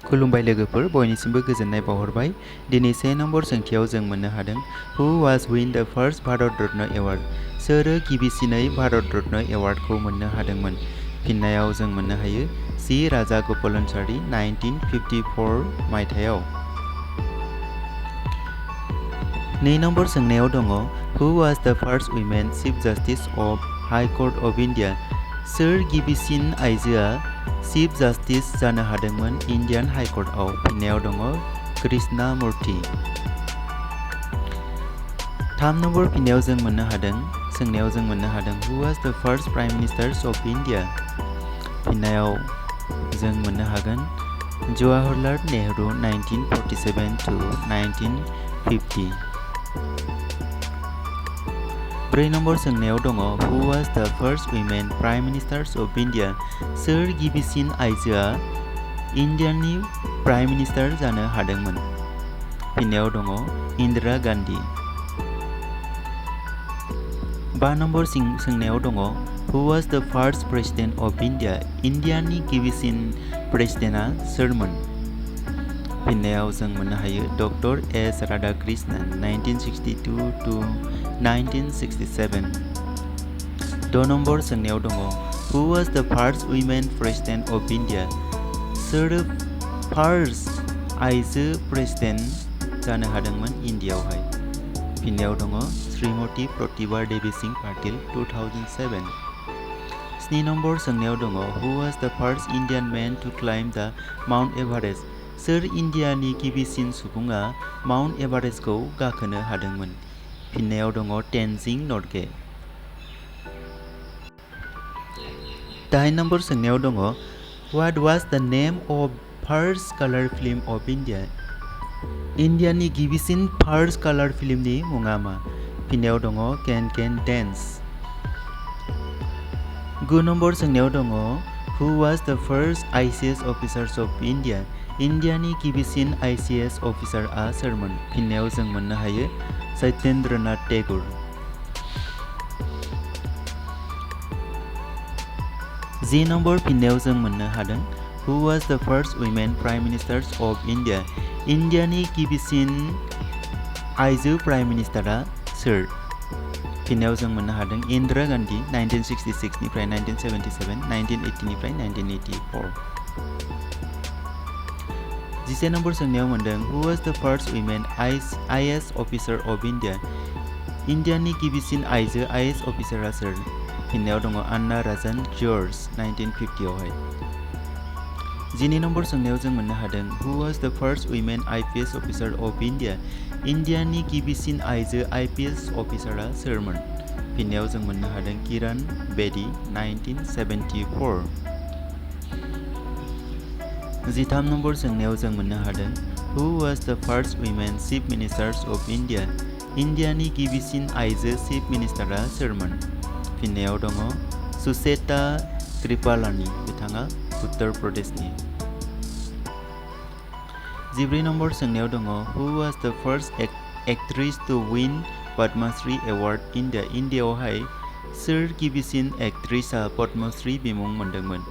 खुलुमबाय लोगोफोर बयनिसिमबो गोजोननाय बावहरबाय। दिनै 1 नम्बर सोंथियाव जों मोननो हादों who was win the first Bharat Ratna award? सोरो गिबिसिनै भारत रत्न एवार्डखौ मोननो हादोंमोन? फिननायाव जों मोननो हायो सि राजा गपालाचारि 1954 मायथाइयाव। 2 नम्बर सोंनायाव दङ who was the first women chief justice of high court of India? सोर गिबिसिन आइजोआ चिफ जास्टिस जानो हादोंमोन इन्डियान हाइ कर्टआव? फिननायाव दङ कृष्णा मूर्ति। 3 नम्बर फिननायाव जों मोननो हादों सोंनायाव जों मोननो हादों who was the first prime minister of India? फिननायाव जों मोननो हागोन जवाहरलाल नेहरू 1947 to 1950। 4 नम्बर सोंनायाव दङ who was the first women prime minister of India? सोर गिबिसिन आइजोआ इन्डियानि प्राइम मिनिस्टार जानो हादोंमोन? फिननायाव दङ इन्दिरा गान्धी। 5 नम्बर सोंनायाव दङ who was the first president of India? इन्डियानि गिबिसिन प्रेसिडेन्टआ सोरमोन? फिननायाव जों मोननो हायो doctor S Radhakrishnan 1962 to 1967। 6 number सोंनायाव दङ who was the first women president of India? सोर फार्स्ट आइजो प्रेसिडेन्ट जानो हादोंमोन इन्डियायावहाय? फिननायाव दङ श्रीमती प्रतिभा देवी सिंह पाटिल 2007। 7 नम्बर सोंनायाव दङ who was the first Indian main two climb द माउन्ट एभारेस्ट? सोर इन्डियानि गिबिसिन सुबुङा माउन्ट एभारेस्टखौ गाखोनो हादोंमोन? फिननायाव दङ तेनजिं नर्गे। 8 नम्बर सोंनायाव दङ what was the name of first colour film of India? इन्डियानि गिबिसिन फार्स्ट कालार फिल्मनि मुङा मा? फिननायाव दङ केन केन डेन्स। 9 नम्बर सोंनायाव दङ who was the first ICS officer of India? इन्डियानि गिबिसिन आइसिएस अफिसारआ सोरमोन? फिननायाव जों मोननो हायो सत्येन्द्रनाथ टेगुर। 10 नम्बर फिननायाव जों मोननो हादों who was the first women prime minister of India? इन्डियानि गिबिसिन आइजो प्राइम मिनिस्टारआ सोर? फिननायाव जों मोननो हादों इन्दिरा गान्धी 1966 निफ्राय 1977, 1980 निफ्राय 1984। 11 नम्बर सोंनायाव मोनदों who was the first women IAS officer of India? इन्डियानि गिबिसिन आइजो आइएएस अफिसारआ सोर? फिननायाव दङ आन्ना राजन जर्ज 1950आवहाय। 12 नम्बर सोंनायाव जों मोननो हादों who was the first women IPS officer of India? इन्डियानि गिबिसिन आइजो आइपिएस अफिसारआ सोरमोन? फिननायाव जों मोननो हादों किरण बेदी 1974। 13 नम्बर सोंनायाव जों मोननो हादों who was the first women chief minister of India? इन्डियानि गिबिसिन आइजो चिफ मिनिस्टारआ सोरमोन? फिननायाव दङ सुचेता कृपालानी, बिथाङा उत्तर प्रदेशनि। 14 नम्बर सोंनायाव दङ who was the first actress two win Padmashri award India? इन्डियायावहाय सोर गिबिसिन एक्ट्रेसआ पद्मश्री बिमुं मोनदोंमोन?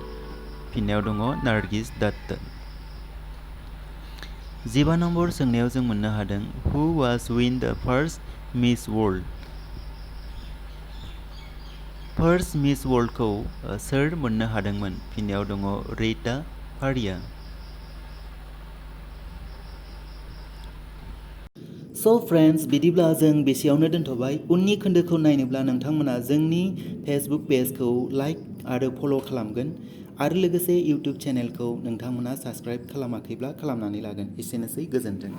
फिननायाव दङ नार्गिस दत्त। 15 नम्बर सोंनायाव जों मोननो हादों who was win the first miss world? First miss वर्ल्डखौ सोर मोननो हादोंमोन? फिननायाव दङ रीता फारिया। स' फ्रेन्ड्स, बिदिब्ला जों बेसेयावनो दोनथ'बाय। उननि खोन्दोखौ नायनोब्ला नोंथांमोना जोंनि फेसबुक पेजखौ लाइक आरो फल' खालामगोन आरो लोगोसे इउटिउब चेनेलखौ नोंथांमोना साबस्क्राइब खालामाखैब्ला खालामनानै लागोन। एसेनोसै, गोजोन्थों।